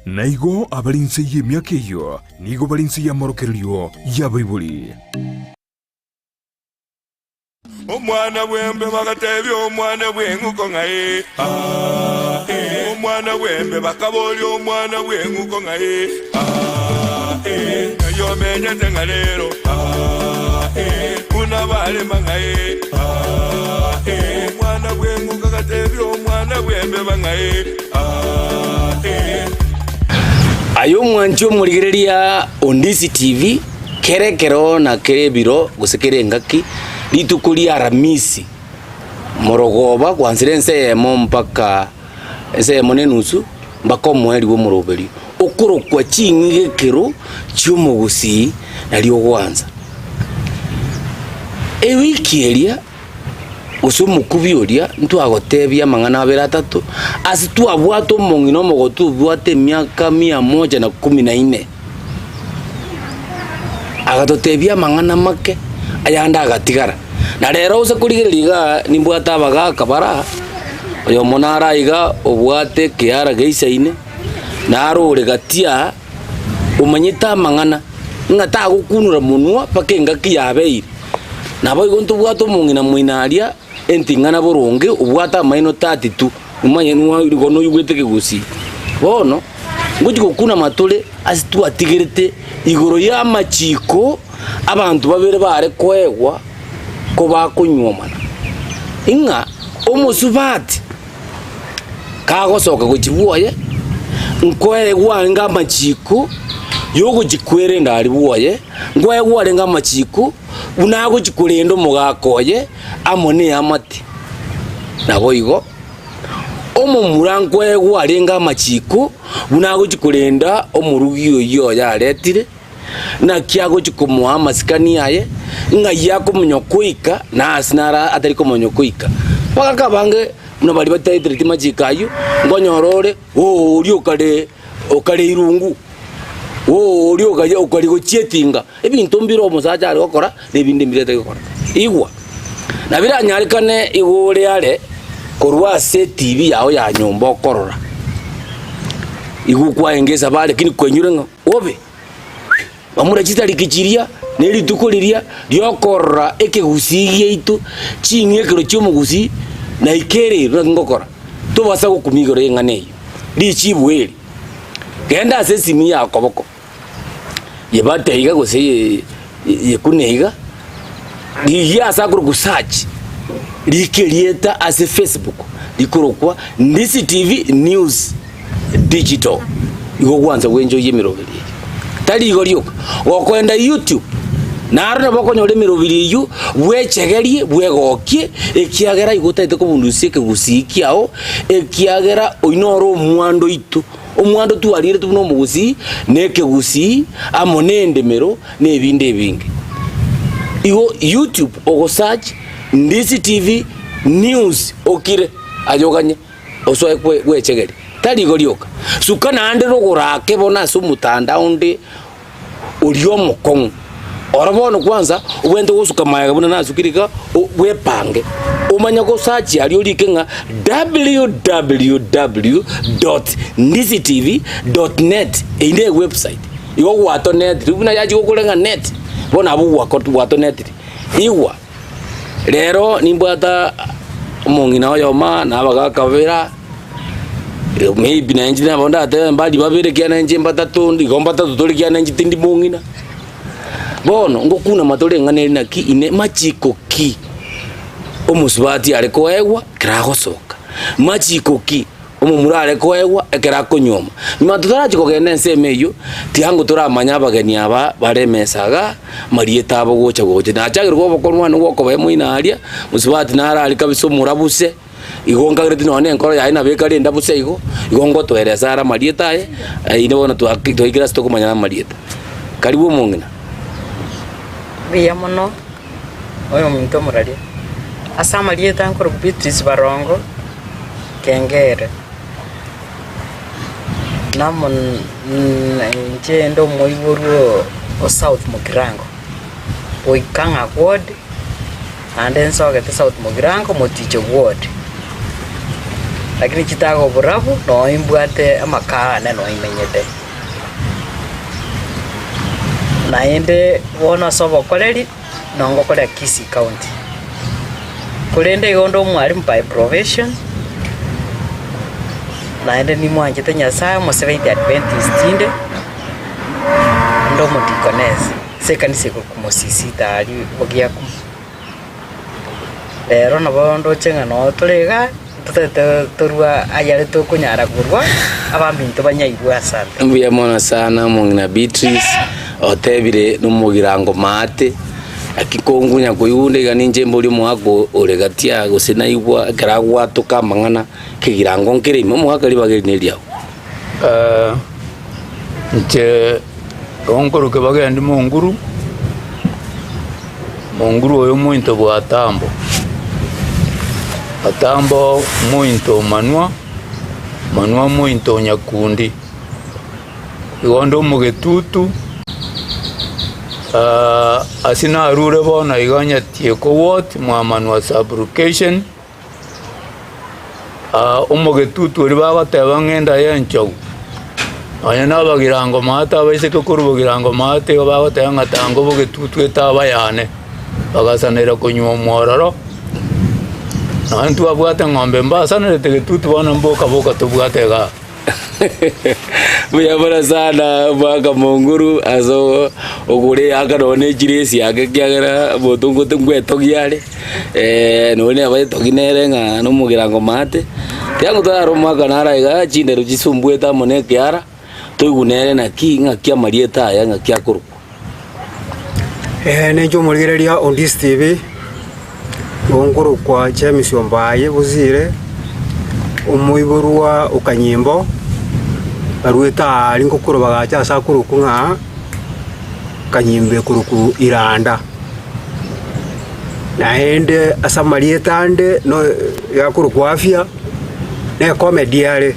Na igo abare inse y'emiaka eyio nigo bare inse y'amorokererio y'abaibori. Omwana bw'embe bagatebia omwana bw'eng'uko ng'a ee, aa, ee. Omwana bw'embe bakaboria omwana bw'eng'uko ng'a ee, aa, ee. Ng'ai omenyete ng'a rero, aa, ee. Buna barema ng'a ee, aa, ee. Omwana bw'eng'uko agatebia omwana bw'embeba ng'a ee, aa, ee. Aye omwanchi omorigereria o Ndisi TV, Kera ekero na kera ebiro, gose kera engaki, rituko ria Aramisi, morogoba gwansire ense eyemo mpaka ense eyemo na enusu, mpaka omoerio bw'omoroberio, okorokwa ching'igekero chi'omogusii nario ogwansa. Ewiki eria. gose omokubi oria, ntwagotebia amang'ana abere atato, ase twabwate omong'ina omogotu obwate emiaka mia moja na kumi na ine, agatotebia amang'ana make, ayande agatigara. Na rero gose korigereria igaa, nimbwate abagaka bare aa, oyomo nare aiga obwate ekeara geisaine, naro ore gati aa, omanyete amang'ana, ng'a tagokunura monwa mpaka engaki yabeire. Naboigo ntobwate omong'ina moino aria enting'ana boronge, obwate amaino tatitu, omanye ng'a igo noigwete ekegusii. Bono, ngochia gokuna amatore ase twatigerete igoro y'amachiko abanto babere bare koegwa kobakonyuomana, ng'a omosubati kagosoka gochia bwoye, nkoegwa arenge amachiko yogochia kwerenda aria bwoye, nkoegwa arenge amachiko buna agochia korenda omogaka oye amo neamate. Naboigo, omomura nkoegwa arenge amachiko buna agochia korenda omorugi oyio oye aretire, Naki agochia komoa amasikani aye, ng'ai akomonya koika, na ase naro atari komonya koika. Bagaka abange buna baria bataetereti machiko ayio, nkonyora ore oo oria okare okare irungu, oo oria okare okare gochia etinga. Ebinto mbire omosacha are gokora, na ebinde mbire atari gokora. Igwa, na biranyarekane igo ore are korwa ase etibi yao ya nyomba okorora, igo kwaenge esabari lakini kwainyora ng'a obe. Bamura chitariki chiria, ne rituko riria riokorora ekegusii giaito, ching'ekero chi'omogusii, na ikererwe naki ngokora, tobasa gokumia igoro y'eng'ana eyio. Richibu eri, Genda ase esimi ya koboko, yebate iga gose ye yekune iga, rigia ase akorokwa search, rika erieta ase Facebook rikorokwa Ndisi TV News. Digital, igo gwansa gwenchoyia emeroberi eyio. Tari igo rioka, gokoenda YouTube, naro nabo okonyora emeroberi eyio, bwechegerie, bwegokie, ekiagera igo otagete kobundusia ekegusii kiao, ekiagera oyio noro omwando oito, omwando twariretwe buna omogusii, na ekegusii, amo na endemero, na ebinde ebinge. Igo YouTube ogosearch Ndisi TV news okire, aye oganye. Osoe gwechegeria, tari igo rioka, suka naende rogoro ake bono ase omotandao onde oria omokong'u. Oro bono kwanza obwenerete gosuka magega buna nasukire iga, bwepange, omanye gosearch aria orike ng'a www dot ndisitv dot net, eyio ne ewebsite, igo gwatonetiri buna yachia gokora ng'a net, bono abwo gwako gwatonetiri. Igwa. Rero nimbwate omong'ina oyomo na abagaka babere, maybe na inche nabo ndatebe mbari babere ekiagera inche mbatato igo mbatato tore ekiagera inche tindi mong'ina. Bono ngokuna tore eng'ana ere naki ine machiko ki omosubati are koegwa ekero agosoka, machiko ki Omomura are koegwa ekero akonyuoma. Nyuma totarachia kogenda ensemo eyio, tiango toramanye abageni aba bare emesa igaa, amarieta abo gocha gocha. Nachakire koba obokorwani bw'okoba emoino aria, mosubati naro aria kabisa omorabuse, igo nkagereti nonya na enkoro yaye nabo ekare endabuse igo, igo ngotoeresa are amarieta aye, inde bono twaki twaikire ase tokomanyana amarieta. Karibu omong'ina. Mbuya mono oyominto omoraria. Ase amarieta nkorokwa Beatrice Barongo. Kengere, namo inche inde omoiborwa o South Mugirango, goika ng'a ward, naende nsogete South Mugirango moticho ward. Lakini chitaga oborabu noo imbwate amakaa ane noo imenyete. Naende bono ase obokoreri noo ngokorera Kisii County. Korende igo onde omwalimu by profession, naende nimwanchete Nyasaye omoseventh Adventist inde, inde omodikonesi ase ekanisa ekorokwa Mosisita aria Bogiakumu. Rero nabo ndoche ng'a noo tore igaa, totagete torwa ayare tokonyara korwa, abaminto banyaigwe asante. Mbuya mono sana omong'ina Beatrice, otebire nomogirango maate, naki kongunya koigunda iga ninche mborie omogaka ore gati aa gose naigwa ekero agwatoka amang'ana kegirango nkere ime, omogaka ribaga eri neriago. Inche onkoroke bagendi monguru, monguru oyo omointo bwa Atambo, Atambo omointo o Manwa, Manwa omointo o Nyakundi, igo onde omogetutu, ase narure bono iga Nyatieko ward mwa Manwa sub location. Omogetutu oria bagoteba ng'a enda y'enchogu, nonya na abagirango maate abaiseke korwa bogirango maate igo bagoteba ng'a tanga obogetutu etaba yane, bagasanera konywa omwororo, nonya ntwabwate eng'ombe mbasanerete getutu bono mboka boka tobwate igaa. Mbuya mono sana omwaka monguru ase ogore aka nonye ne chiresi ake ekiagera omonto ngote ngwetogia are, nonye neba etogi nere ng'a na omogirango maate, ekiagera torare omwaka naro iga chindero chisumbuete amo na ekiara, toigwe nere naki ng'aki amarieta aya ng'aki akorokwa. Ee ninche omorigereria o Ndisi TV, nigo nkorokwa James Ombaye Bosire, omoiborwa o Kanyimbo, narwete aaria ngokorwa bagacha ase akorokwa ng'a Kanyimbo ekorokwa Iranda. Naende ase amarieta ande no yakorokwa Afya, na ecomedy are.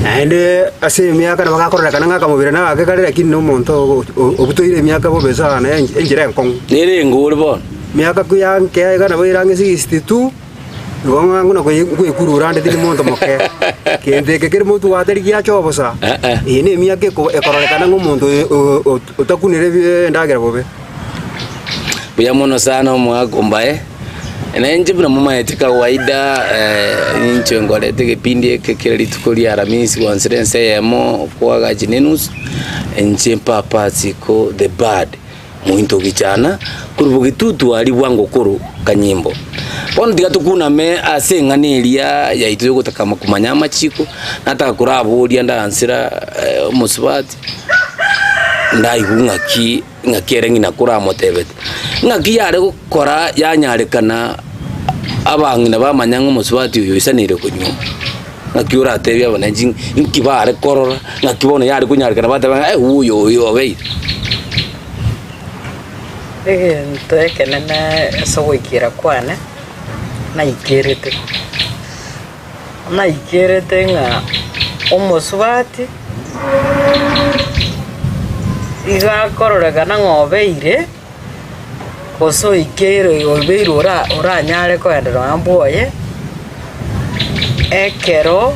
Naende ase emiaka nabo gakororekana ng'a akamobere nagake kare lakini na omonto obutoire emiaka bobe sana enchera enkong'u. Nere engo ore bono. Emiaka koyankea iga nabo ere ang'e 62, igo ng'a buna nkoekurura ande tindi monto moke. Kento eke kere motwe gwatari giacha obosa, eye na emiaka ekororekana ng'a omonto oyo otakunire endagera bobe. Mbuya mono sana omwaka ombae, na inche buna momaete kawaida ninche nkorete egepindi eke kera rituko ria aramisi gwansera ense eyemo kwagachi ne enusu, inche mpapa asiko the bad mointo gichana korwa bogetutu aria bwango korwa kanyimbo. Bono tiga tokuname ase eng'ana eria yaito yogotaka komanya amachiko, nataka koraboria ndansera omosubati, ndaigwe ng'aki. Ng'aki ere ng'ina koramotebete, ng'aki yare gokora yanyarekana abang'ina bamanya ng'a omosubati oyo oisaneire konyuoma. Ng'aki oratebie abananchi inki bare korora, ng'aki bono yare konyarekana bateba ng'a eh oyo oyo obeire. Egento ekenene ase ogoikera kwane, naikerete, Naikerete ng'a omosubati iga akororekana ng'a obeire, gose oikeire obeire ora oranyare kogenda nonya mbwoye, ekero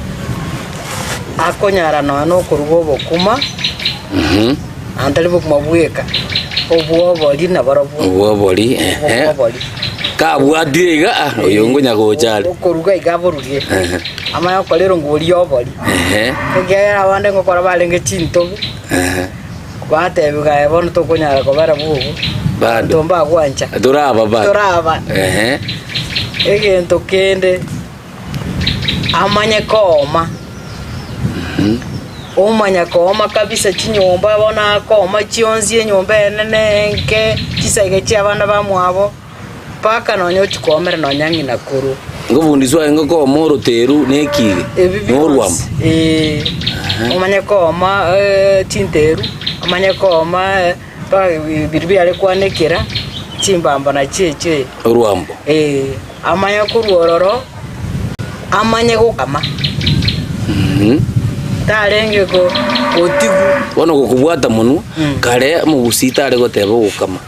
akonyara nonya na okoruga obokima, naende tari bokima bweka, obwobori naborobwo. Obwobori, ehe. Obwobori. Kabwatire iga, ah, oyo ngonya gocha are. Okoruga iga aboruge, Ehe. amanye gokora erongori ya obori, Ehe, ekiagera abande ngokora barenge chintobe, ehe. batebiwa aye bono tokonyara kobera bwogo, Bado. abanto mbagwancha, Toraba bado. Toraba. Ehe. Egento kende, amanye kooma, omanya kooma kabisa chinyomba bono akooma chionsi enyomba enene enke, chisaiga chia abana bamwabo. Mpaka nonya ochia koomera nonya ng'ina korwa. Ngobundiswa aye ngokooma oroteru na ekige, Ebi na orwambo. bionsi ee, omanye kooma chinteru, omanye kooma mpaka biria biare kwanekera chimbamba nachio echio ee. Orwambo. Ee, amanye korwa ororo, amanye gokama. Tarenge go gotigwa. Bono gokobwata monwe, kare omogusii tare goteba ogokama,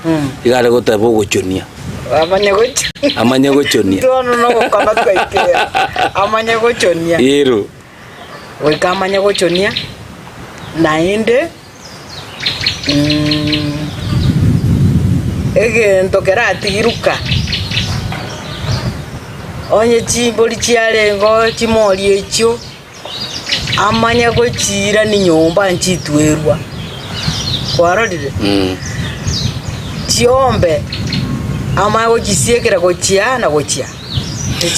iga are goteba ogochonia. Amanye gochonia. Amanye gochonia. Intwe bono nogokama twaikera. Amanye gochonia. Ero. Goika amanye gochonia, naende egento keratigiruka, onye chimbori chiarenge oo chimori echio, amanye gochiirania nyomba nchitwerwa, kwarorire? Chiombe, amanye gochisiekera gochia na gochia.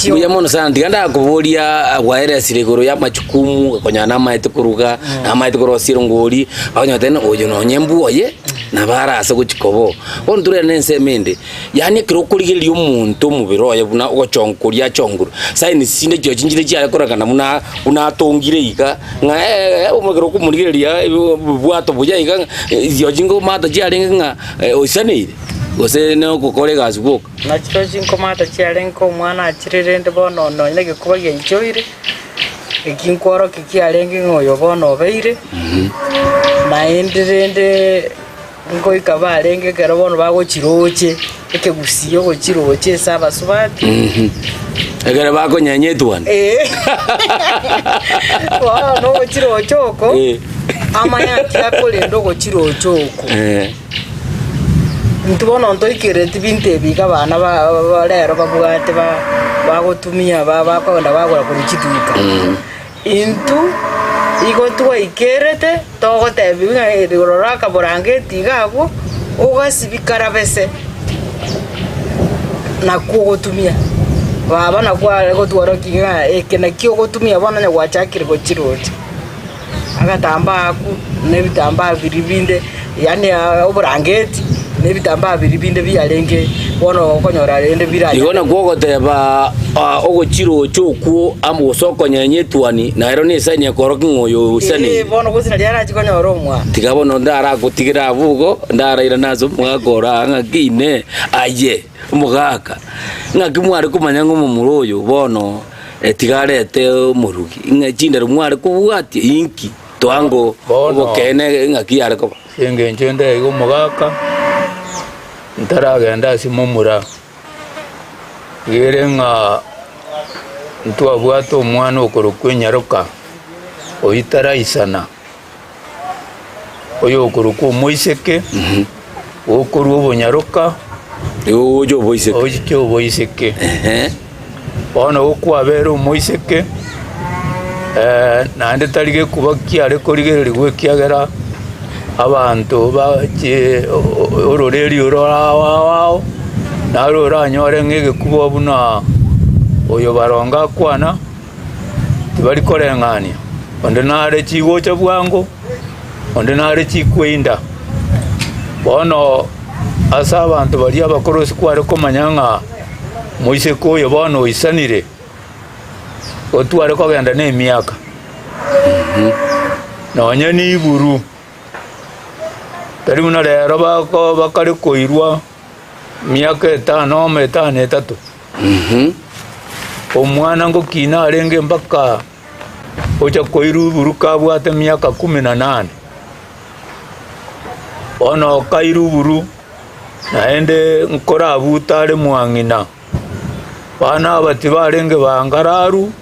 Mbuya mono sana, tiga ndakoboria gwaeresire igoro y'amachukumu, konya namaete koruga, namaete korosia erongori, bakonyora tene oyo nonye mbwoye, nabo arase gochia koba oo. Bono torende ensemo ende, yaani ekero okorigereria omonto omobere oye buna ogochonkoria achongorwe, signs chinde chirochio nchire chiare korekana buna buna atongire iga, ng'a ekero okomorigereria obobwato buya iga ng'a chirochio nkomata chiarenge ng'a oisaneire, gose na ogokora egasi gwoka. Na chirochio chinkomata chiarenge omwana achire rende bono nonya negekuba giaichoire, eki nkworokia kiarenge ng'a oyo bono obeire, naende rende ngoika barenge ekero bono bagochiroche, ekegusii ogochiroche ase abasubati. Ekero bakonyenya etuoni. Eh. Bono ogochiroche oko, Eh. amanye ng'aki akorenda ogochiroche oko. Eh. Intwe bono ntoikereti binto ebi iga abana ba ba rero babwate ba bagotumia ba bakogenda bagora korwa chiduka. Intwe igo twaikerete togotebiwa ng'a eri rora akaborangeti iga abwo, ogasibia karabese nakwo ogotumia. Baba nakwo are gotworokia ng'a eke nakio ogotumia bono onye gwachakire gochirocha. Agatambaa akwo, na ebitambaa biria binde, yaani oborangeti, na ebitambaa biria binde biarenge bono okonyora rende biranyare. Igo nakwo ogoteba ogochirocha okwo amo gose okonyenya etuani, na ero nesaini ekorokia ng'a oyo Ee, oisaneire. bono gose nario arachie konyora omwana. Tiga bono ndaragotigere abwo igo, ndarairane ase omogaka ore aa ng'aki inee, aye omogaka, ng'aki mware komanya ng'a omomura oyo bono Tiga arete omorugi, ng'a chindero mware kobwatia inki, twango Bono. obokeene ng'aki yare koba. Ase engencho ende iga omogaka ntaragenda ase momura, iga ere ng'a ntwabwate omwana okorokwa enyaroka, oyio taraisana, oyo okorokwa omoiseke, okorwa obonyaroka, Igo ogocha oboiseke. ochiche oboiseke. Ehe. Bono gokwabera omoiseke, naende tari gekuba kiare korigererigwa ekiagera abanto bache ororeri oro ao ao ao, naro oranyore ng'a egekuba buna oyo baronge akwana, tibari koreng'ania, onde nare chigocha bwango, onde nare chikweinda. Bono ase abanto baria abakoro sikware komanya ng'a Moiseke oyo bono oisanire, otware kogenda nemiaka, nonya niburu, tari buna rero bako bakare koirwa miaka etano amo etano etato. Omwana ngokina arenge mpaka ocha koirwa iburu kabwate miaka kumi na nane. Bono okairwa iburu. Naende nkorabuta are mwang'ina, Abana aba tibarenge bangararu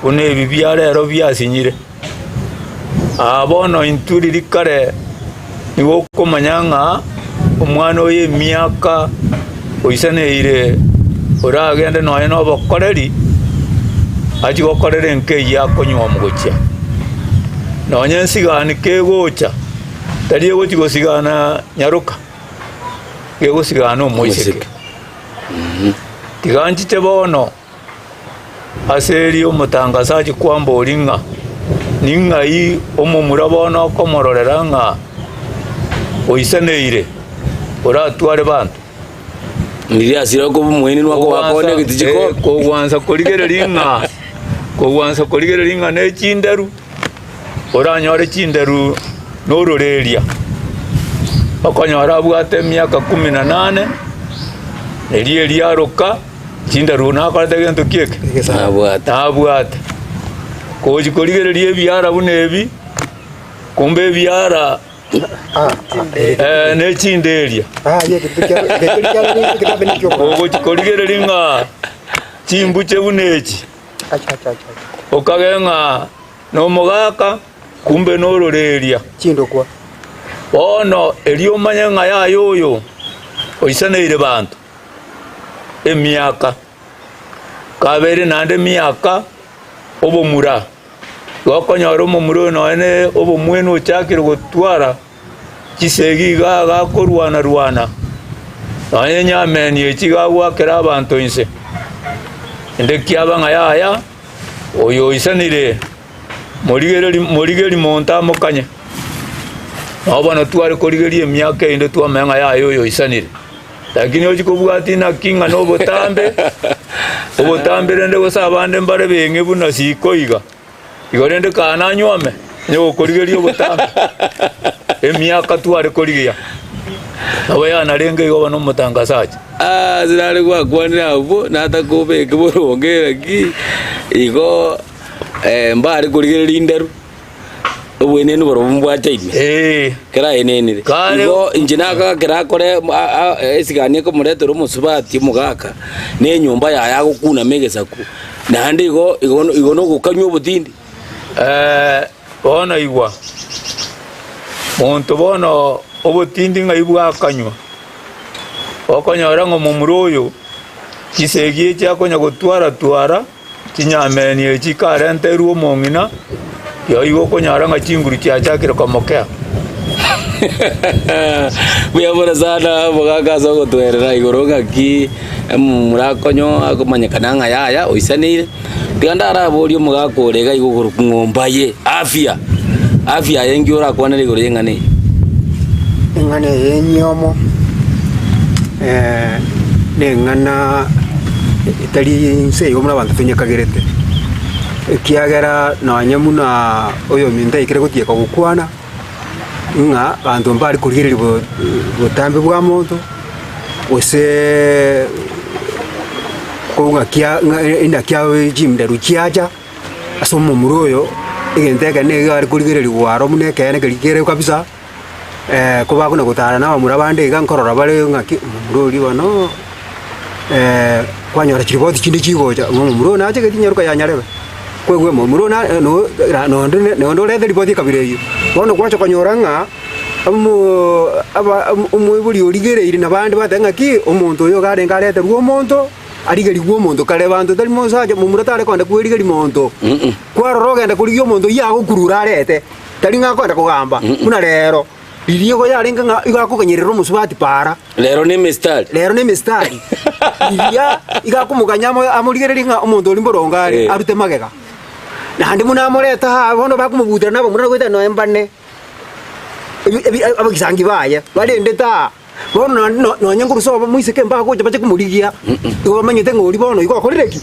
buna ebi bia rero biasinyire. Aa bono intwe riria kare nigo okomanya ng'a omwana oyo emiaka oisaneire oragende nonya na obokoreri, achie gokorera enka eyio akonywa omogochia. Nonya ensigani kegocha. Tari egochia gosigana nyaroka, gegosigana omoiseke. Tiga nchiche bono ase erio omotangasachi kwamboria ng'a ning'ai omomura bono okomororera ng'a oisaneire oratware banto. Riria asire okoba omoenenu akobakona egeti chikobi. Kogwansa korigereria ng'a kogwansa korigereria ng'a ne chinderu. Oranyore chinderu nororeria, okonyora abwate emiaka kumi na nane, erio erio aroka chinderu nakorete gento ki eke? Nabwate. Nabwate. Gochi korigereria ebiara buna ebi, kumbe ebiara. Eh, ne chinderia. Ogochi korigereria ng'a chimbuche buna echi, okage ng'a nomogaka, kumbe nororeria. Bono erio omanye ng'a yaya oyo oisaneire banto emiaka, kabere naende emiaka obomura. Igo okonyora omomura oyo nonya ne obomwenu ochakire gotwara chisegi iga agakorwana rwana, nonya enyameni echi iga agoakera abanto inse. Ende kiaba ng'a yaya, oyo oisanire morigereri morigeri monto amokanye. Nabo bono tware korigeria emiaka eyende twamanya ng'a yaya oyo oisanire. Lakini ochia kobwatia inaki ng'a nobotambe, obotambe rende gose abande mbare beng'e buna siko iga. Igo rende kaa nanywome, onye gokorigeria obotambe, emiaka tware korigia, nabo yanarenge igo bono omotangasaji. Ase nare gwakwanire abwo, natakobeke boronge naki igo mbare korigereria inderu. Oboenenu borobwo mbwachaine, Ee. kera aenenire. Kare- Igo inche nagakera akore a- a- esigani ekomoretera omosubati omogaka, na enyomba yaye agokunama egesaku, naende igo igo igo nogokanywa obotindi. Eh, bono igwa, monto bono obotindi ng'ai bwakanywa, okonyora ng'a omomura oyo, chisegi echi akonya gotwara twara. Chinyameni echi ikarenterwa omong'ina, rirorio okonyora ng'a chinguru chiachakire komokea. Mbuya mono sana omogaka ase ogotwerera igoro ng'aki omomura akonyo akomanyekana ng'a yaya oisaneire. Tiga ndaraborie omogaka ore iga iga okorokwa ng'a ombaye afya, afya aye nki orakwanere igoro y'eng'ana eye? Eng'ana eye enyomo neng'ana etari inse igo buna abanto tonyekagerete, ekiagera nonye buna oyominto aikire gotieka gokwana, ng'a abanto mbare korigereria bo botambe bwa monto, gose ko ng'aki ng'a inaki chinderu chiacha. Ase omomura oyo, egento eke nigo are korigererigwa aro buna ekeene keria kere kabisa, kobakona gotara na abamura bande iga nkorora bare ng'aki omomura oria bono kwanyora chiripoti chinde chigocha ng'a omomura oyo nache getinyaroka ya nyarebe, kwaigwa omomura oyo na no ra nonde nonde orete ripoti ekabira eyio. Bono gwacha konyora ng'a omoo aba omoibori origereiri na bande bateba ng'aki, omonto oyo iga arenge areterwe omonto. Arigerigwe omonto kare banto tari mosacha momura tare kogenda kwerigeria monto. Kwarora ogenda korigia omonto oyio agokurura arete, tari ng'a akogenda kogamba buna rero. Riria igo yarenge ng'a igo akoganyerera omosubati para. Rero nemesitari. Rero nemesitari. Riria igo akomoganya amo amorigererie ng'a omonto oria mboronge are, arute magega. Naende buna amorete aa bono bakomobutera na abamura nagoeta noe mbane, ebi ebi abagisangi baye barendete aa. Bono naende no- nonye nkorwa sobo moiseke mbagocha bache komorigia, igo bamanyete ng'a oria bono igo okorire ki?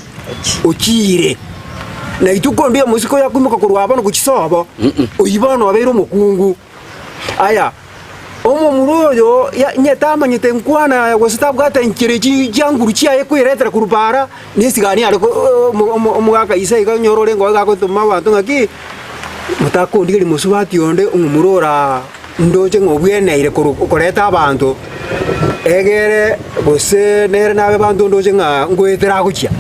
Ochiire. Na rituko onde omosike oyo akoimoka korwa aa bono gochia sobo, oyio bono obeire omokungu. Aya, omomura oyo ya onye tamanyete nkwana aya gose tabwate enchera echi chianguru chiaye koeretera korwa paara, na esigani are ko omo- omo- omogaka ise iga onyore orenge oo iga agotoma abanto ng'aki, motakondigeria mosubati onde omomura oraa. Ndoche ng'a obweneire koreta abanto, egere gose nere nabe abanto ndoche ng'a ngoetera agochia.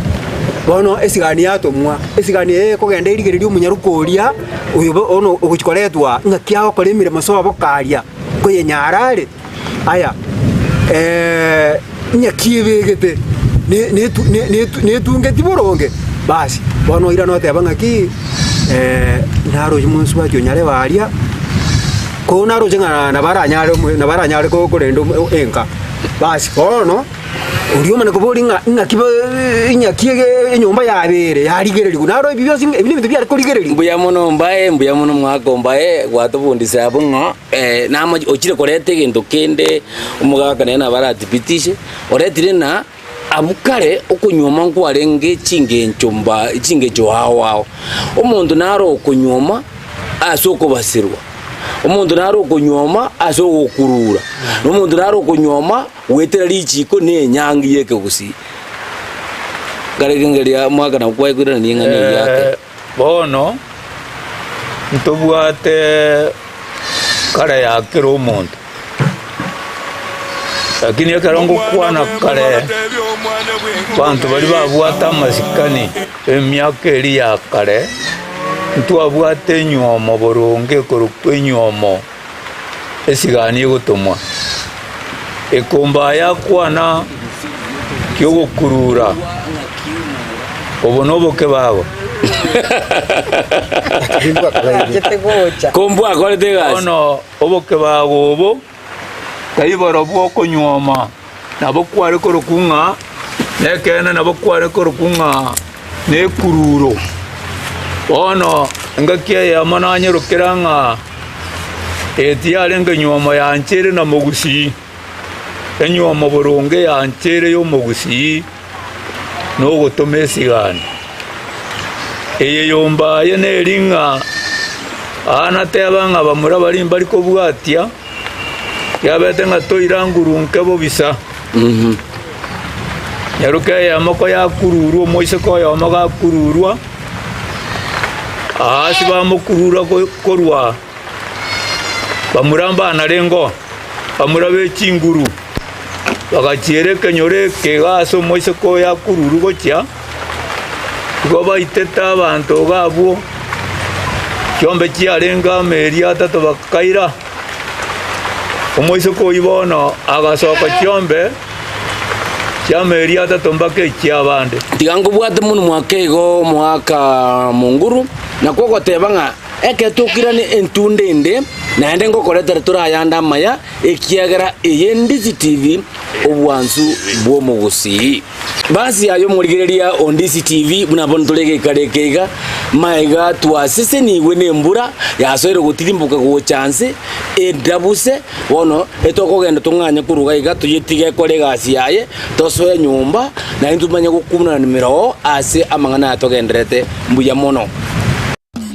Bono esigani yatomwa, esigani eye ekogenda erigereria omonyaroka oria, oyo bono ogochia koretwa ng'aki agokora emeremo ase obokaria, nkoyenyara are. Aya ng'aki ebegete ne- netu ne- netu netungeti boronge, basi bono oirane oteba ng'aki naroche mosubati onyarebe aria, ko naroche ng'a nabo aranyare omo nabo aranyare ko- korenda omo enka. Basi bono, oria omanye koboria ng'a ng'aki ba ng'aki ege enyomba yabeire yarigererigwa naro ebi bionsi ebi nebinto biare korigererigwa. Mbuya mono mbae, mbuya mono omwaka ombae, gwatobundisa abwo ng'a namo ochire koreta egento kende, omogaka nere nabo arathibitishe, oretire na abwo kare okonyuoma nkwarenge chingencho mba chingencho ao ao. Omonto naro okonyuoma ase okobasirwa, omonto naro okonyuoma ase ogokurura, na omonto naro okonyuoma goetera richiko na enyangi ya ekegusii. Nkaregengeria omwaka nabo kwaye koiranania eng'ana eyio ake. Bono ntobwate. Kare ya kera omonto. Lakini ekero ngokwana kare, abanto baria babwate amasikani emiaka eria ya kare, ntwabwate enywomo boronge ekorokwa enywomo esigani egotomwa. Ekomba yakwana ki'ogokurura, obo nobokebago. Nachete gocha. Kombwakorete egasi. Bono obokebago obo tari borobwo okonyuoma, nabo kware korokwa ng'a nekeene, nabo kware korokwa ng'a nekururo. Bono engaki eyemo nanyorokera ng'a eye tiyarenge nyuomo yanchere na mogusii, enyuomo boronge yanchere y'omogusii nogotoma esigani. Eye yomba aye neri ng'a aa nateba ng'a bamura baria mbari kobwatia, yabete ng'a toira nguru nke bobisa. Nyaroke eyemo koyakururwa omoiseke oyomo gakururwa, aa ase bamokurura korwa bamura mbanarenge oo, bamura be chinguru, bagachiera ekenyoro eke iga ase omoiseke oyo akururwa gochia, igo baitete abanto iga abwo, chiombe chiarenge amo eria atato bakaira. Omoiseke oyio bono agasoka chiombe chi'ameri atato mpaka echi'abande. Tiga nkobwate monwe ake igo omoaka monguru, nakwo ogoteba ng'a ekero tokirane entunda ende, naende ngokoretera tore ayande amaya, ekiagera eye Ndisi TV, obwansu bw'omogusii. Basi aye omorigereria o Ndisi TV, buna bono tore egekaro eke iga, maiga twasesenigwe nembura yasoire gotirimboka gocha nse, endabuse, bono etokogenda tong'anye korwa iga iga toyetige ekore egasi yaye, tosoe nyomba, naende tomanye gokunana nimeroo ase amang'ana aya togendererete. Mbuya mono.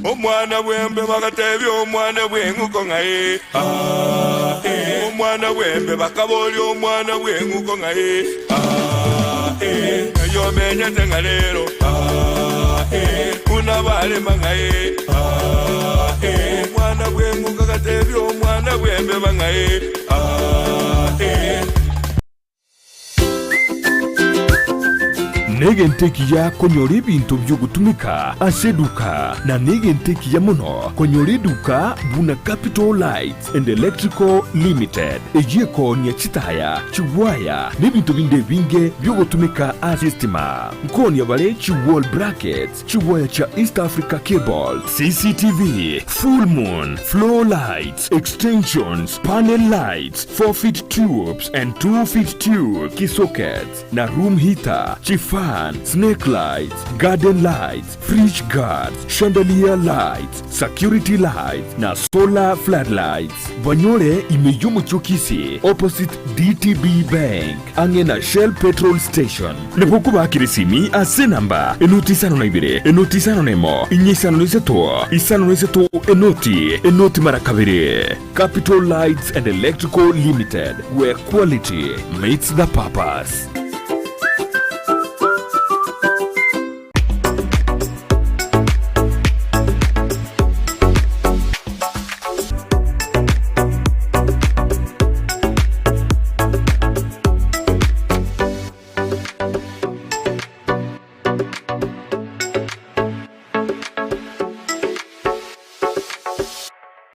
Omwana bw'embe bagatebia omwana bw'eng'uko ng'a ee, aa, ee. Omwana bw'embe bakaboria omwana bw'eng'uko ng'a ee, aa, ee. Ng'ai omenyete ng'a rero, aa, ee. Buna barema ng'a ee, aa, ee. Omwana bw'eng'uko agatebia omwana bw'embeba ng'a ee, aa, ee. Negento ekiya konyora ebinto bi'ogotumeka ase eduka, na negento ekiya mono konyora eduka buna Capital Lights and Electrical Limited, eyio ekoonia chitaya, chigwaya, na ebinto binde ebinge bi'ogotumeka ase estima. Nkoonia bare chi wall brackets, Chigwaya chia East Africa Cable, CCTV, Full Moon, Floor Lights, Extensions, Panel Lights, 4 feet tubes and 2 feet tube, Kisockets, na Room Heater, Chifan, Snake Lights, Garden Lights, Fridge Guards, Chandelier Lights, Security Lights, na Solar Floodlights. Banyore ime y'omochie o Kisii, opposite DTB Bank. Ang'e na Shell Petrol Station. Nabo okobakera esimi ase enamba enoti isano na ibere, enoti isano na emo, inye isano na isato, isano na isato, enoti, enoti mara kabere. Capital Lights and Electrical Limited, where quality meets the purpose.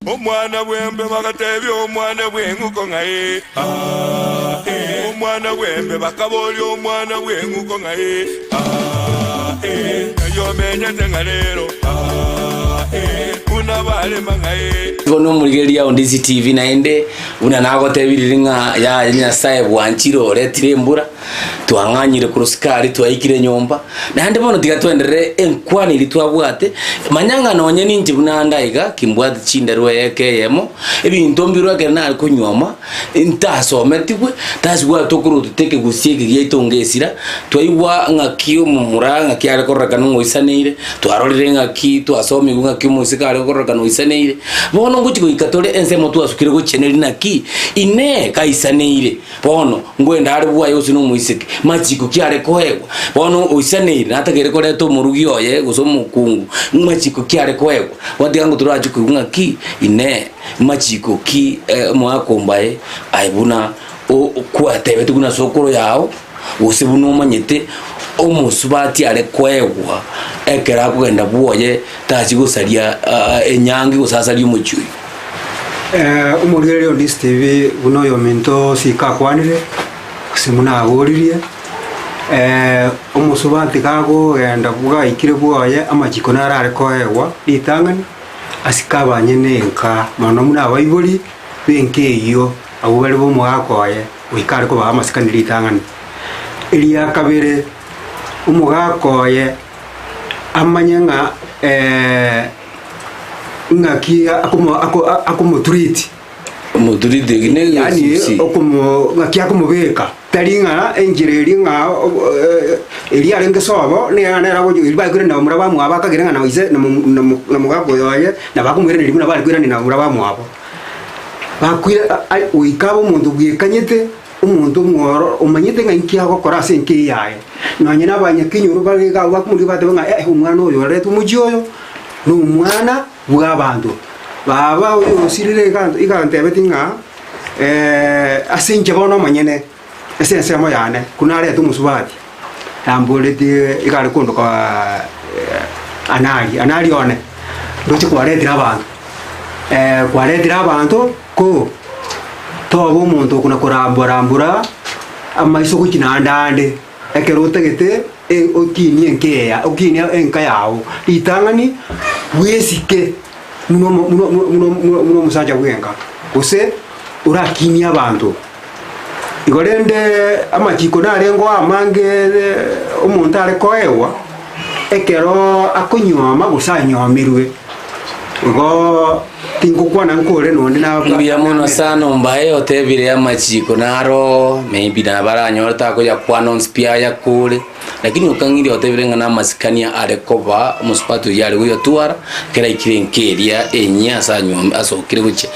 Omwana bw'embe bagatebia omwana bw'eng'uko ng'a ee, aa, ee. Omwana bw'embe bakaboria omwana bw'eng'uko ng'a ee, aa, ee. Ng'ai omenyete ng'a rero, aa, ee. Buna barema ng'a ee. Igo nomorigereria o Ndisi TV naende buna nagotebirie ng'a yaya Nyasaye bwanchire oretire embura Twang'anyire korwa sikari, twaikire nyomba, naende bono tiga twenderere enkwana eria twabwate, manya ng'a nonye ninche buna ande aiga, kimbwate chinderwa eyeka eyemo, ebinto mbirwe ekero nare konyuoma, ntasometigwe, tasibwate tokorotete ekegusii eke giaito ngesira, twaigwa ng'aki omomura ng'aki are kororekana ng'a oisaneire, twarorire ng'aki twasomigwe ng'aki omosike are kororekana. akororekana oisaneire. Bono ngochia goika tore ensemo twasukire gochianeria naki? Inee! Kaisaneire? Bono ngwenda are bwaye gose nomoiseke, machiko ki are koegwa? Bono oisaneire natakeire koreta omorugi oye gose omokungu, machiko ki are koegwa? Gwatiga ng'a torache koigwa ng'aki? Inee! Machiko ki omogaka ombae aye buna kwatebete buna sokoro yao, gose buna omanyete omosubati are koegwa ekero akogenda bwoye tachi gosaria enyangi gose asarie omochie oyio? Omorigereria o DSTV buna oyominto Sika akwanire, gose buna aboririe, omosubati gakogenda bwaikire bwoye amachiko naro are koegwa ritang'ani, asike abanyene enka mono buna abaibori b'enka eyio, abwo bare b'omogaka oye, goika are kobaa amasikani ritang'ani. Eria kabere, omogaka oye amanye ng'a ng'aki akomo ako akomotreat. Omoturiti eki ne Yaani egesusi. okomo ng'aki akomobeka, tari ng'a enchera eria ng'a eria arenge sobo niga nere agochi eria bakoirania na bamura bamwabo akagera ng'a na ise na mo- na mo- na mogaka oyo oye, nabo akomoiraneria buna bare koirania na bamura bamwabo. Bakoira a- a goika abe omonto bwekanyete. Omonto omworo omanyete ng'a inki agokora ase enka eye yaye, nonye nabanyakenyoro bare iga abwo bakomorigia bateba ng'a eh omwana oyo oretwe omochie oyo, nomwana bw'abanto. Baba oyo osirire iga iga antebetie ng'a ase inche bono omonyene, ase ensemo yane, buna narete omosubati, namboretie iga are kondoka anari, anari one, ndoche kwaretire abanto, kwaretire abanto ko. Toba omonto okona korambora-rambora amaiso gochia naende aande, ekero otagete okinie enka eye okinie enka yao, ritang'ani bwesike buna omo buna buna buna buna omosacha bw'enka, gose orakinie abanto. Igo rende amachiko narengeo amange omonto are koegwa, ekero akonyuoma gose anyomirwe, igo tingokwana nkore nonde na Mbuya mono sana ombae otebire amachiko naro maybe nabaranyore takoyakwana onsi pi ayakore lakini okang'iria otebire ng'a namasikani are koba omosubati oyio are goyotwara ekero aikire enka eria enyia ase anyuome asokire gochia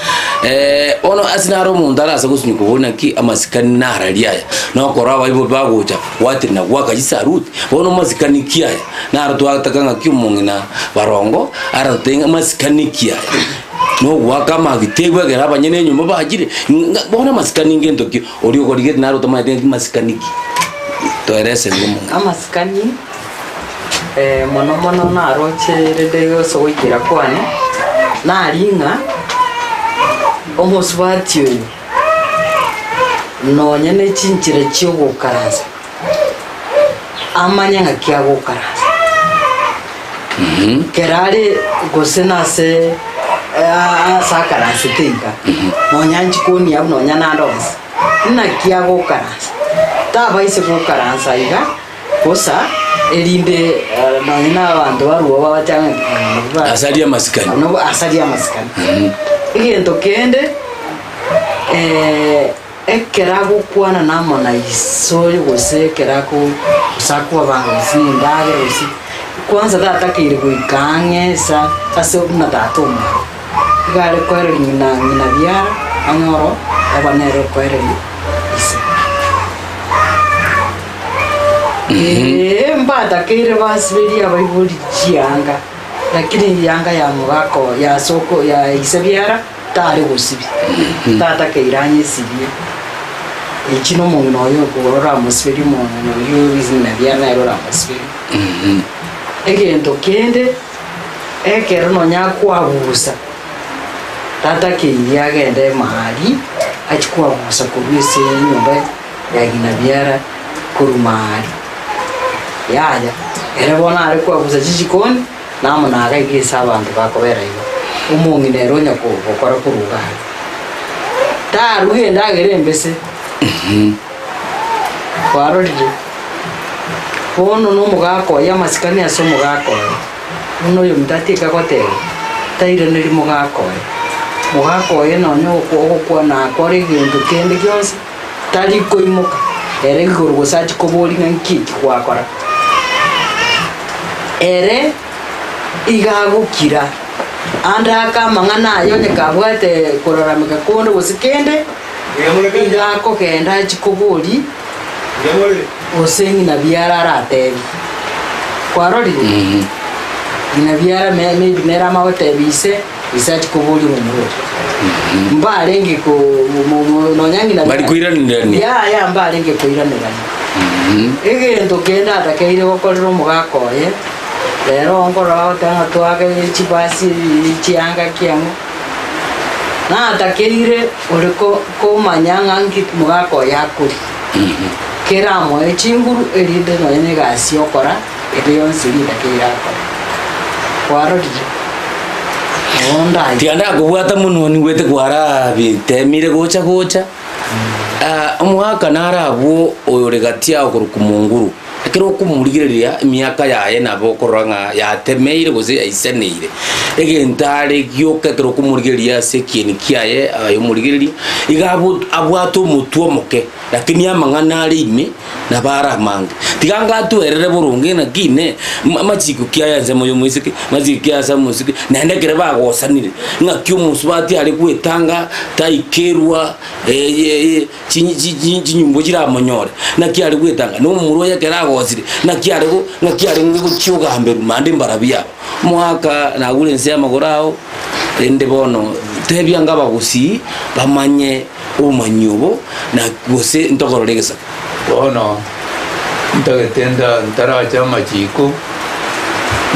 bono ase naro omonto arase gosunywa kobua naki amasikani nararia aya nokora abaibori bagocha gwatenena gwaka chisaruti bono masikani ki aya? Naro twataka ng'aki omong'ina barongo aratotebie ng'a masikani ki aya? Nogoaka amagitegu ekero abanyene enyomba bachire, ng'a bono amasikani ngento ki? Oria okorigetie naro otamanyete ng'aki masikani ki? Toereseri omong'ina. Amasikani mono mono naroche rende ase ogoikera kwane, nari ng'a omosubati oyo nonye ne chinchera chia ogokaransa. Amanye ng'aki agokaransa. Kero are gose nase ase akaransete iga, nonya nchikoni abwo nonya nande onsi, naki agokaransa. Tabaise gokaransa iga bosa erinde nonya na abanto barwo babache ng'a Asarie amasikani. Nabo asarie amasikani. Egento kende. Ekero agokwana namo na iso gose ekero ako gose akobanga gose na endagera gose, kwanza tatakeire goika ang'e esa ase buna tata omwabo. Iga are koereria ng'ina ng'ina biara anyore oba nere okoereria ise. Eeh mbatakeire basiberie abaibori chianga, lakini eyanga ya mogaka oyo ya soko ya ise biara. Tare gosibia, tatakeire anyesibie. Echi nomong'ina oyo oramosiberie omong'ina oyio ebisina biane nere oramosiberie. Egento kende, ekero nonya akwabusa, tatakeire agende mahali achie kwabusa korwa ase enyomba ya ng'ina biara korwa mahali, yaya. Ere bono are kwabusa chichikoni. Na amo nagaiga ase abanto bakobera igo, omong'ina ere onya gokora korwa iga aria, taruga endagera embese. Kwarorire? Bono nomogaka oye amasikani ase omogaka oye, buna oyominto atieke agoteba, tairaneri mogaka oye. Mogaka oye nonya ogokwana akore egento kende gionsi, tari koimoka ere igoro gose achie koboria ng'a nki eki gwakora. Ere iga agokira. Ande ake amang'ana aya onye kabwate korarameka konde gose kende, iga akogenda achie koboria gose ng'ina biara aratebie. Kwarorire? Ng'ina biara maybe nere amagotebia ise, ise achie koboria omomura oria. Mbarenge ko mo- mo- nonya ng'ina Bari koiranerania. Yaya mbarenge koiranerania. Egento kende atakeire gokorera omogaka oye, Rero nkorora bagoteba ng'a toake chibasi chianga kiang'o, natakeire ore ko- komanya ng'a nki mogaka oyo akoria. Keramoe chinguru erinde nonye na egasi okora ende yonsi ritakeire akore. Kwarorire? Nabo ndaye. Tiga ndakobwata monwe nigwete kwarabitemire gocha gocha, omogaka nare abwo oyore gati ao korokwa Monguru. Ekero okomorigereria emiaka yaye nabo okorora ng'a yatemeire gose yaisaneire. Egento are gioka ekero okomorigereria ase ekieni kiaye aye omorigereria, iga abo abwate omotwe omoke, lakini amang'ana are ime nabo are amange. Tiga ngatwerere boronge naki inee, amachiko ki aya ensemo ya omoiseke, amachiko ki ase omosike, naende ekero bagosanire, ng'aki omosubati are gwetanga taikerwa chinyumba chiramonyore, naki are gwetanga, na omomura oye ekero agosire, naki are go naki arenge gochia ogamberwa naende mbarabwo aba. Omogaka nagure inse y'amagoro ao, rende bono tebia anga abagusii bamanye obomanyi obo, na gose ntokorore egesaku. Bono ntagete nda ntarache amachiko,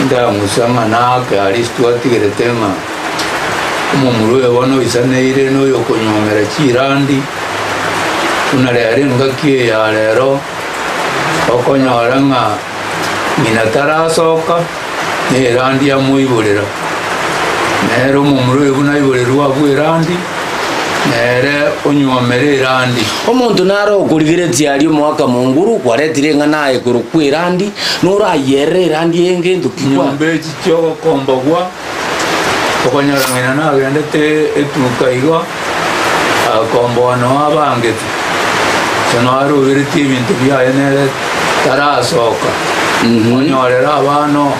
ndang'usa ng'a naake aria ase twatigerete ng'a omomura oyo bono oisaneire na oyokonyuomera chirandi, buna rero engaki eye ya rero, okonyora ng'a ng'ina tarasoka, na erandi amoiborera. Nere omomura oyo buna aiborerwe abwo erandi, nere onyuomere erandi. Omonto nare okorigeretie aria omoaka monguru, kwaretire eng'ana aye korokwa erandi, norayerere erandi eye ngento ki kwa. Chinyomba echi chi'ogokombogwa, okonyora ng'ina nagendete etuka igo, agakomboa noo abangete, gose noo aroberetie ebinto biaye nere tarasoka, onyorere abana oo,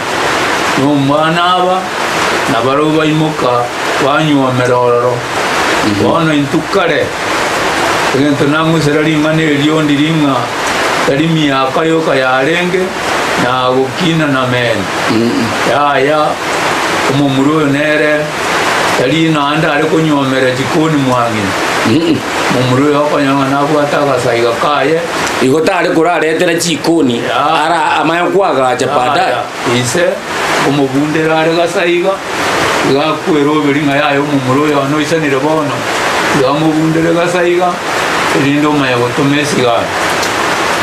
na omwana aba, nabarabwo baimoka banyuomera ororo. Bono intwe kare, egento nang'usera ring'ana erio ndiri ng'a tari miaka yoka yarenge, na gokina namene. Yaya, omomura oyo nere tari naende are konyuomera chikoni mwang'ina. Momura oyo okonyora ng'a nabwate agasaiga kaye. Igo tare koraretera chikoni ara amanye koagacha baadaye. Yaya, ise omobundera are gasaiga, iga akweroberia ng'a yaya omomura oyo one oisanire bono, iga amobundere gasaiga, erinde omanye gotoma esigari.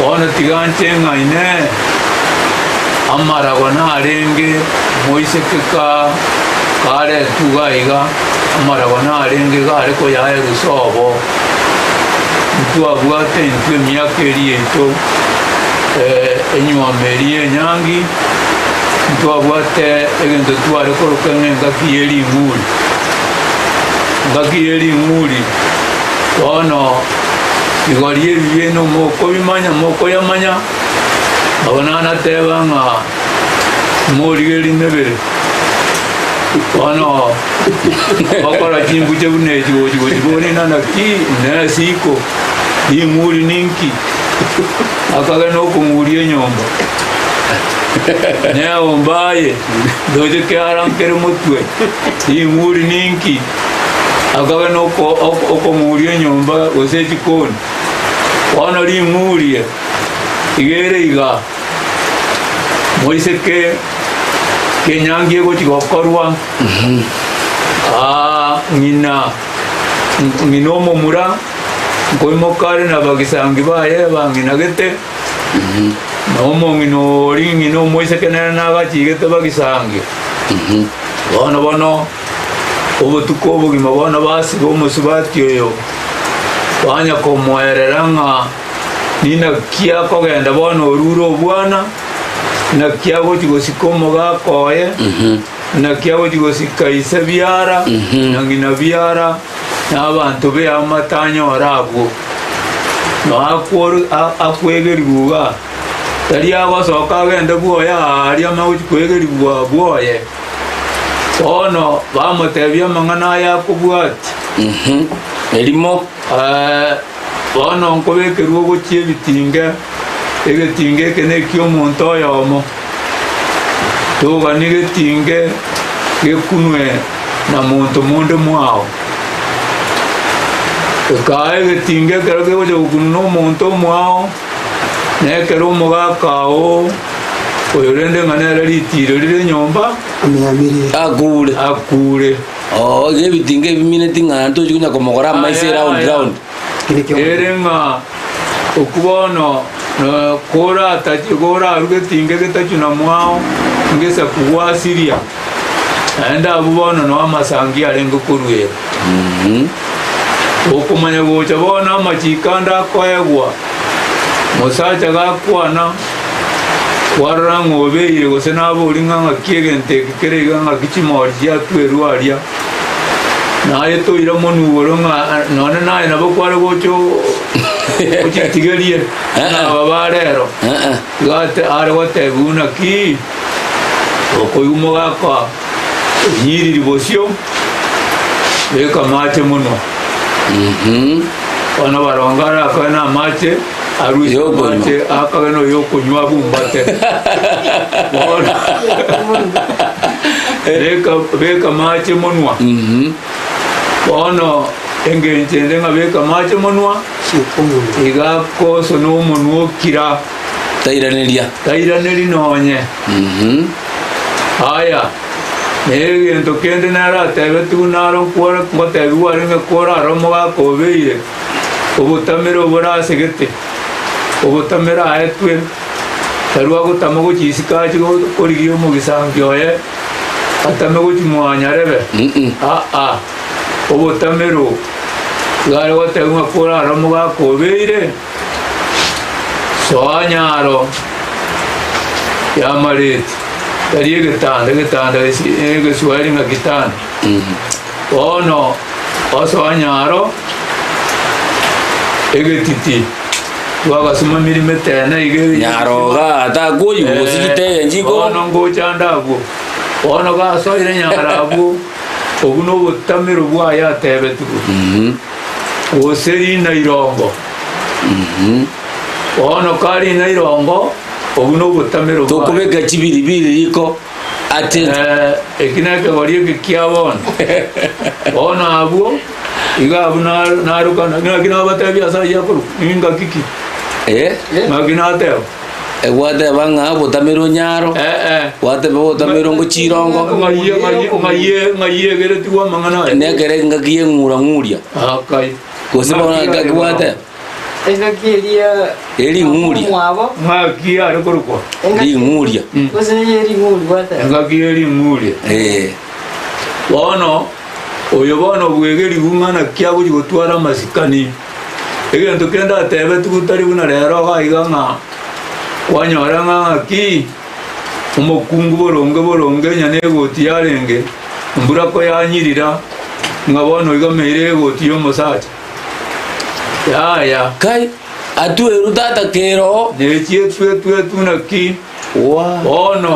Bono tiga nche ng'a inee, amarago narenge moiseke ka karetwe iga iga, amarago narenge iga are koyaya rusobo, ntwabwate intwe emiaka eria yaito enyuomo eria y'enyangi, ntwabwate egento tware koroka ng'a engaki ye ring'uri. Engaki ye ring'uri, bono Igoro y'ebibe nomokobimanya, mokoyamanya, nabo nanateba ng'a morigererie mebere. Bono bakora chimbuche buna echi gochi gochi bonina naki nesiko ring'uri ninki akage nokong'uria enyomba neomba aye ndoche kiara nkere motwe ring'uri ninki Akabe nokong'uria enyomba gose echikoni. Bono ring'urie iga ere iga, moiseke kenyangi egochi gokorwa, aa ng'ina ng'ina omomura nkoimoka are na bagisangi baye bang'ina gete, na omong'ina oria ng'ina omoiseke nere nagachigete bagisangi. Bono bono. Obotuko obogima bono basiba omosubati oyo, banya komoerera ng'a ninaki akogenda bono orure obwana, naki agochi gosika omogaka oye, naki agochi gosika ise biara, na ng'ina biara, na abanto b'eamate anyore abwo. Noe akwegerigwa iga, tari agosoka agende bwoye aaria amanye gochi kwegerigwa bwoye. Bono bamotebia amang'ana aya akobwatia. Erimo. Bono nkobekerwa ogochia ebitinge, egetinge eke neki'omonto oyomo. Toganie getinge gekunwe na monto monde mwao. Ekaa egetinge ekero kegocha gokunwa nomonto omwao, na ekero omogaka oo, oyorende ng'a nere ritiiro rire nyomba, Akure. akure. Oo, iga ebitinge ebimineti ng'a ntochi konya komogora amaiso Aya, eround aya. round. Ere ng'a okwo bono na koratache koraruge etinga getachuna mwao ngesaku gwasiria, naende abwo bono noo amasangi arenge koruera. Okomanya gocha bono amachiko ande akoegwa, mosacha gakwana, kwarora ng'a obeire gose nabori ng'a ng'aki egento eke kere iga ng'aki chimori chiatwerwa aria, Naye toire omonwa igoro ng'a nonye naye nabo kware gocha ochitigerie buna aba ba rero. Igo ate are gotebiwa naki okoigwa mogaka onyiriri bosio beka amache monwa. Bono baronge arakoe na amache arusie Yokonywa. amache akage na oyokonywa abumbate. Bono beka beka amache monwa. Bono engencho ende ng'a beka amache monwa iga akosona omonwa okira Tairaneria. tairaneri nonye. Aya, na egento kende naratebetigwe naro nkware ngotebigwa arenge korara omogaka obeire, obotamere obore ase gete, obotamere aetwe, tarua gotama gochia isiko achie korigia omogisangio oye, atame gochia mwanyarebe, aa, obotamere obo. Iga are gotebigwa ng'a korara omogaka obeire, Soa nyaro y'amareti, tari egetanda, egetanda esi- egeswahili ng'a kitanda. Bono osoa nyaro egetiti twagasumamiri metene iga eye Nyaro igaa takoyigwa gose chitege nchiko. Bono ngocha nde abwo, bono gasoire nyaro abwo, obwo nobotamero bwaye atebetigwe. Gose rina irongo. Bono karina irongo, obwo nobotamero bwaye. Tokobeka chibiribiri riko ate. Eh, eki nekegori eke kia bono. Bono abwo, iga abwo na- narokana, ng'aki nabatebia ase ayio akorokwa, ningaki ki? Eh, Ng'aki nateba? egwateba ng'a obotamero nyaro, Eh, eh. gwateba obotamero ngochirongo, Ng'ai ng'ai ng'ai ng'ai egeretigwe amang'ana aya. nekere engaki y'eng'ura-ng'uria. Akai. Gose bono ng'aki gwateba? Engaki eria Ering'uria. omwabo Ng'aki are korokwa? Ring'uria. Gose eye ring'uri gwateba. Engaki y'ering'uria. Eh. Bono oyo bono bwegerigwe ng'a naki agochia gotwara amasikani. Egento kende atebetigwe tari buna rero iga iga ng'a kwanyora ng'a ng'aki omokungu boronge boronge onye na egoti yarenge embura koyanyirira ng'a bono iga meire egoti y'omosacha. Yaya. Kai, atwerwe tata keroo. Nechietwetwetwe naki Wa. bono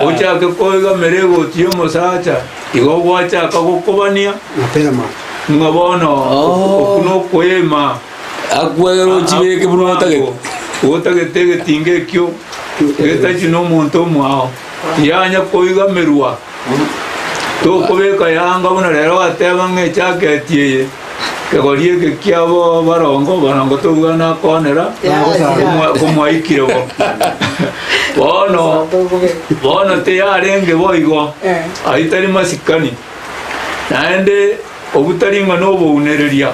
ochake koigamera egoti y'omosacha igo gwachaka gokobania Mapema. ng'a bono Oh. oku nokoema Akwegera ochibeke buna otagete. otagete egetinga ekio getachi nomonto omwao tiyanya koigamerwa tokobeka yanga buna rero gwateba ng'a ejaketi eye kegori eke kiabo barongo barongo tobua nakonera komwaikire bo bono bono tiyarenge boigo ayio tari masikani naende obwo tari ng'a nobounereria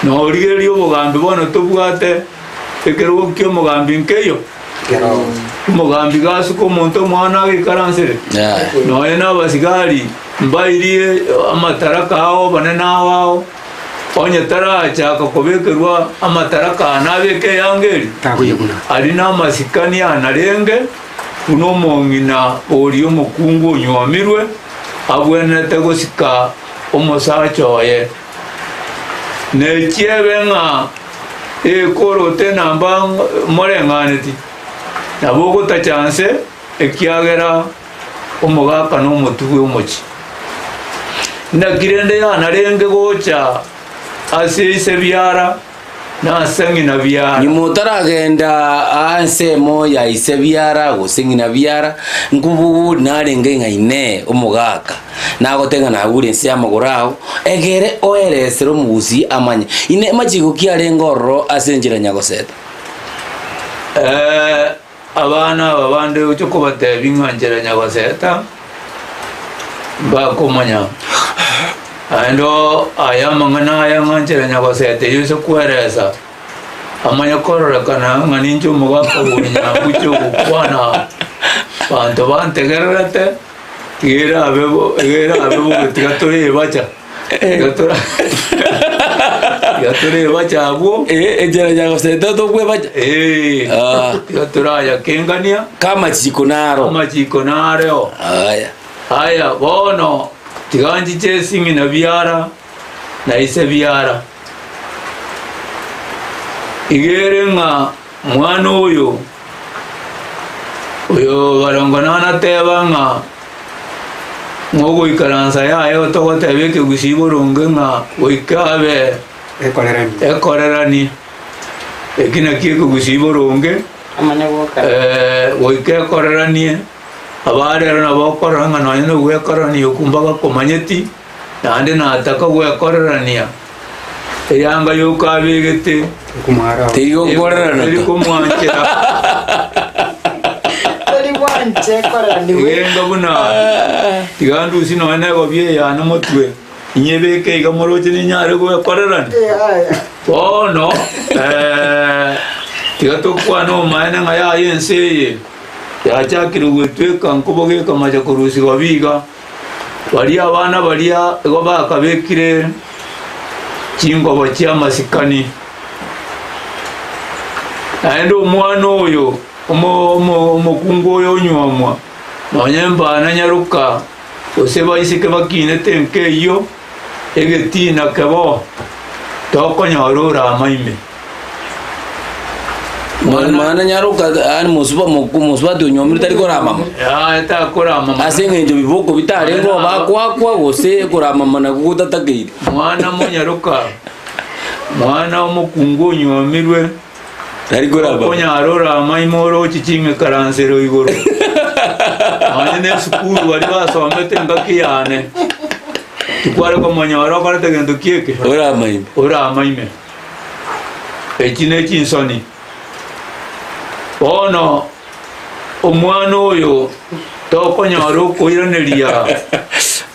norigereria obogambi bono tobwate ekerogo kia omogambi nkeiyo omogambi gasuka omonto omwana agaikaransere nonya na abasigari Mbairie amataraka ao abanene ao ao, onye tarachaka kobekerwa amataraka aa nabeke eyanga eria, Takoyekuna. aria namasikani aa narenge, buna omong'ina oria omokungu onyuomirwe abwenerete gosika omosacha oye. Nechiebe ng'a ekorote enamba moreng'aneti, nabo ogotacha nse, ekiagera. Omogaka na omotubwi omochie. Naki rende yanarenge gocha ase ise biara na ase ng'ina biara. Nyuma otaragenda aa ensemo ya ise biara gose ng'ina biara, nkobori narenge ng'a Inee, omogaka, nagoteba ng'a nagure inse y'amagoro ao, egere oeresere omogusii amanye. Inee, machiko ki arenge ororo ase enchera nyagoseta? Eh, Abana aba bande gochia kobatebia ng'a nchera nyagoseta, mbakomanya. Naende aya amang'ana aya ng'a nchera nyagoseta eyio ase kweresa, amanye kororekana ng'a ninche omogaka bw'enyanguche ogokwana abanto bantegererete, tiga erabe bo iga erabe bobe tiga torebacha. Tiga tora tiga torebacha abwo. Eh, enchera nyagoseta tokwebacha. Eh, Ah. tiga torayakengania Kamachiko naro. amachiko nareo. Aya. Aya bono tiga nchiche esing'ina biara na ise biara. Iga ere ng'a mwana oyo oyo barongo nanateba ng'a ng'a ogoikaransa yaye togoteba ekegusii boronge ng'a goika abe Ekorerani. ekorerani. Eki nakio ekegusii boronge, Amanye goka. eh, goika ekoreranie, abarero nabo okorora ng'a nonye na ogwekorerania okwo mbagokomanyeti, naende nataka gwekorerania. Eyanga yoka abegete Okomwara. Teri gokorerana teri to. komwanchera. Teri gwancha ekoreraniwe. Egenga buna tiga ndusie nonya na egobia eye yane motwe, inyebeke iga moroche ninyare gwekorerania. Bono eh, tiga tokwane omaene ng'a yaya ense eye yachakire gwetweka nkoboga ekamacha korusigwa biga. Baria abana baria igo bakabekire chingobo chi'amasikani. Naende omwana oyo omo- omo- omokungu oyo onyuomwa, nonya embana nyaroka, gose baiseke bakinete enka eyio, egetina kebo, tokonyora ore amaime. Mana nyaroka yaani mosuba moku mosubati onyuomire tari koramama. Yaya takoramama. Ase eng'encho biboko bitarenge oo bakoakwa gose koramama nakwo gotatakeire. Mwana monyaroka, mwana omokungu onyuomirwe, Tari koramama. okonyara orama ime oroche ching'ikaransero igoro. Nonye na esukuru baria basomete engaki yane, tikware komonyora okorete gento ki eke? Orama ime. Orama ime. Echi ne chinsoni. Bono omwana oyo tokonyora okoiraneria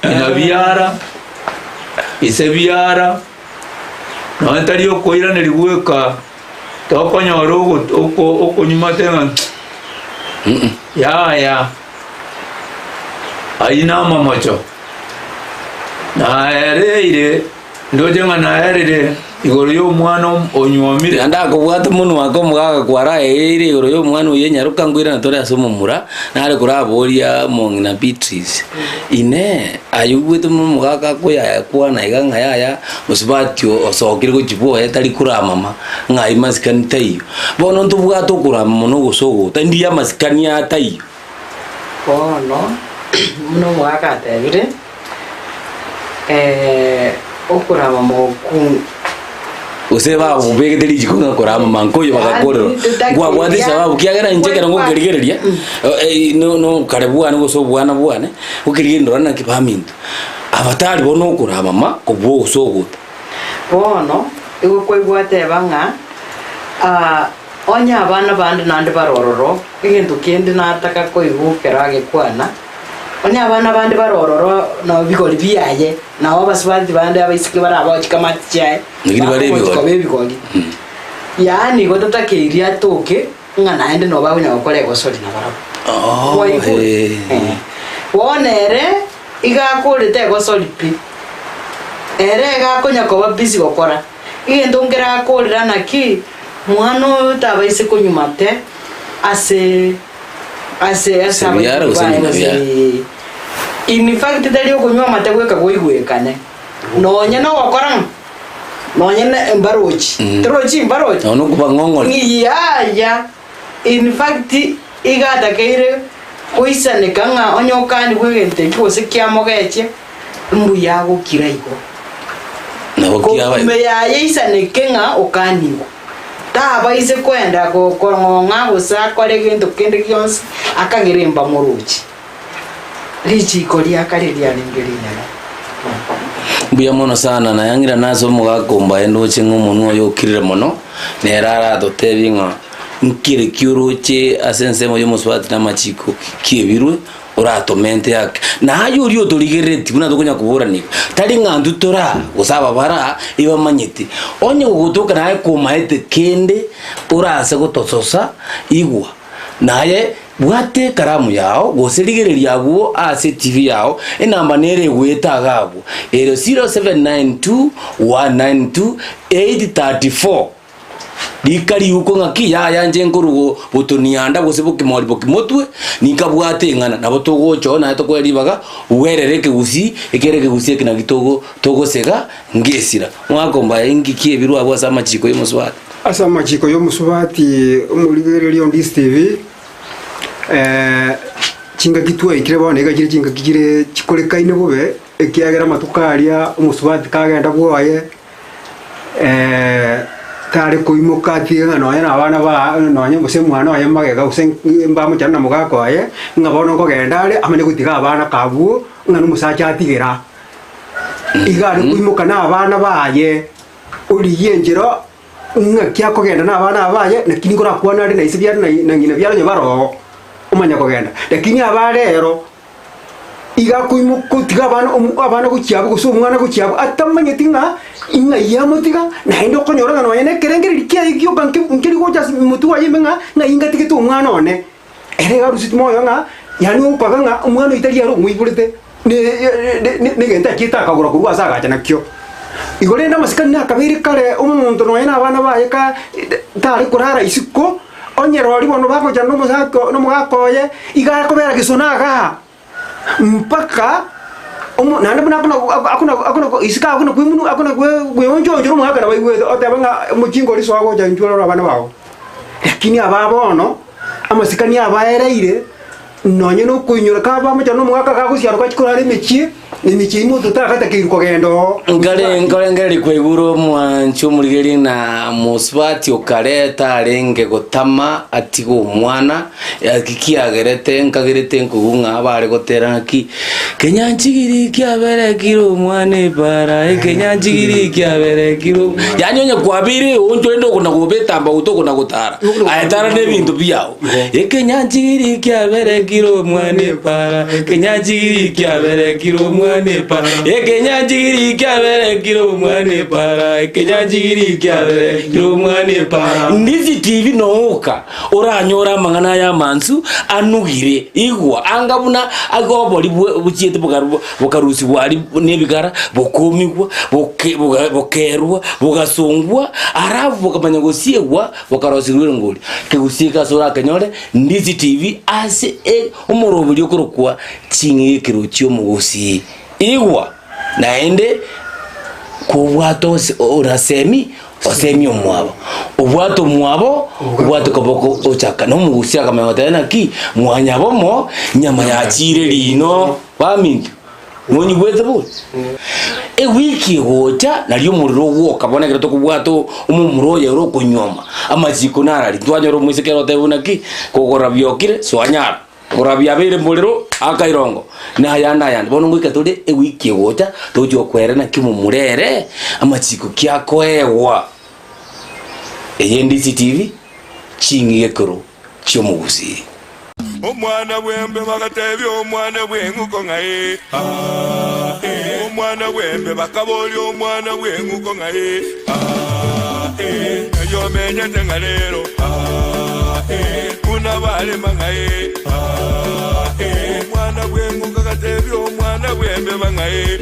ng'ina biara, ise biara, nonya tari okoiraneria bweka, tokonyora ogo- oko- okonyumate ng'a yaya, ayio namamocho. Naereire. Ndoche ng'a naerire igoro y'omwana onyuomire. Naende akobwata omonwa ake omogaka kwaraeire igoro y'omwana oyio enyaroka nkoirana tore ase omomura, nare koraboria omong'ina Beatrice, Inee, aye oigwete buna omogaka akoyakwana iga ng'a yaya mosubati osokire gochia bwoye tari koramama, ng'a ayio masikani taiyo? Bono ntobwate okorama mono gose ogota, ndiyo amasikani aya taiyo. Bono, buna omogaka atebire, okorama moku. Gose bagobegete richiko ng'a korama manko oyo bagakorerwa. Nkwabwate esababu kiagera inche ekero ngokerigereria eh, no- no kare bwane gose obwana bwane, ngokerigereria ndore naki baminto. Aba tari bono okorama ma kobua gose ogota. Bono, igo kwaigwa ateba ng'a ah, onye abana bande naende bare ororo, egento kende nataka koigwa ekero agekwana, Onye abana bande bare ororo nobigori biaye, nabo abasubati bande abaiseke barabagochie kamati chiaye, Lakini bare bakogochia ebigori. koba ebigori. Yaani igo totakeiri atoke ng'a naende nabo bakonya gokora egosori nabarabwo. Oh, Kwaigure? eh. Eh. Bono ere iga akorete egosori pi, ere iga akonya koba busy gokora, egento nkere akorera naki, mwana oyo tabaise konyuma te ase. Ase ase Ebiara abaibori gose baye ng'ina gose biara. ee. In fact tari okonywa amate gweka goigwekane. Nonye nogokora ng'a nonye ne embarochi. Mm. Torochi embarochi? Nonya okobang'ong'oria. Yaya. In fact iga atakeire. Goisaneka ng'a onye okanigwe egento ekio gose kiamogechia, mbuya agokira igo. Nabo kiaba Ime yaye eisaneke ng'a okanigwe. Tabaise kwenda kong'ong'a gose akore egento kende gionsi akagere mbamoroche. Richiiko ria kare riarenge rinene. Mbuya mono sana, naye ng'irane ase omogaka ombaye ndoche ng'a omonwa oye okirire mono, nere aratotebie ng'a nkere ki oroche ase ensemo y'omosubati na amachiko kiebirwe, oratomente ake. Na aye oria otorigereretie buna tokonya koborana iga, tari ng'a intwe toraa gose aba baraa ebamanyete, onye gogotoka naye komaete kende orase gotososa, igwa, naye bwata ekaramu yao gose rigereria abwo ase etibi yao, enamba nere egoeta iga abwo, ere 0792 192 834. Rika riuko ng'aki yaya inche nkorwa botonianda gose bokimori bokimotwe, ninkabwate eng'ana, nabo togocha oo naye tokoe ribaga, bwerere ekegusii, ekere ekegusii eke naki togo togosega ngesira. Omwaka ombaye inki kiebirwe abwo ase amachiko y'omosubati? Ase amachiko y'omosubati omorigereria o Ndisi TV, chingaki twaikire bono iga chire chingaki chire chikorekaine bobe, ekiagera amatuko aria omosubati kagenda bwoye. Tare koimoka atige ng'a nonya na abana ba nonya gose omwana oye magega gose mbamochane na mogaka oye, ng'a bono nkogenda are amanye gotiga abana kabwo ng'a nomosacha atigera. Iga are koimoka na abana baye, origie enchera ng'aki akogenda na abana aba baye, lakini nkorakwane are na ise biara na na ng'ina biara onye bare oo, omanye kogenda. Lakini aba rero. Iga akoimoka otiga abana abana gochia abwo gose omwana gochia abwo atamanyeti ng'a ing'ai amotiga, naende okonyora ng'a nonya na ekerengererio kiaye gioka nke nkeri gocha ase motwe oye ime ng'a ng'ai ngatigete omwana one. Ere iga aruseti moyo ng'a yaani okoba ng'a omwana oyio tari ere omoiborete ne negento achiete akagora korwa ase agacha nakio. Igo rende amasikani nakabeire kare omonto nonya na abana baye ka tare korara isiko. Onye rori bono bagochana nomosake nomogaka oye, iga akobera gesona igaa, mpaka omo naende buna akona akona akona isiko akona kwemunu akona kwe kweonchonchora omogaka nabo aigwete oteba ng'a omochinga oria soa gocha inchuo orore abana bago. Lakini aba bono, amasikani abaereire, nonye na okoinyora kabamochana nomogaka gagosiaroka achie korara emechie. Emechie ime ototagatakeirwe kogenda oo. Nkare nkorengereria kwaigure omwanchi omorigeri na mosubati o kare tarenge gotama atige omwana, eki kiagerete nkagerete nkoigwa ng'a bare gotera ng'aki, Kenyanchigiri kiaberekire omwana epara, ekenyanchigiri kiaberekire om-" Yaani onye kwabeire oonchore rende okona goba etambauti okona gotara, aye tara na ebinto biao. Ekenyanchigiri kiaberekire omwana epara, ekenyanchigiri kiaberekire omwana epara, ekenyanchigiri kiaberekire omwana epara, ekenyanchigiri kiaberekire omwana epara. Ndizi TV nooka oranyore amang'ana aya amansu anugire igwa anga buna obori buchiete bokarusigwa aria nebigara bokomigwa bokerwa bogasongwa alafu bokamanya gosiegwa Bokarosigwa erongori, kegusii ase orakenyore Ndizi TV ase omoroberi okorokwa ching'ikero chi'omogusii. Igwa naende kobwate ose orasemi osemie omwabo, obwate omwabo obwate koboko ochaka na omogusii akamanya goteba naki mwanyabomo nyama yachiire rino baminto. Nonyigwete bori? Ewiki egocha nario omorero ogwoka bono ekero tokobwata omomura oye ore okonyuoma, amachiko narari, ntwanyora omoiseke ere otebe buna ki, kogora biokire swanyara, kogora biabeire morero aka irongo, na ayande ayande. Bono ngoika tore ewiki egocha, togochi gokwera naki omomura ere, amachiko ki akoegwa. Eye Ndisi TV, ching'igekero chi'omogusii. Omwana bw'embe bagatebia omwana bw'eng'uko ng'a ee, aa, ee. Omwana bw'embe bakaboria omwana bw'eng'uko ng'a ee, aa, ee. Ng'ai omenyete ng'a rero, aa, ee. Buna barema ng'a ee, aa, ee. Omwana bw'eng'uko agatebia omwana bw'embeba ng'a ee.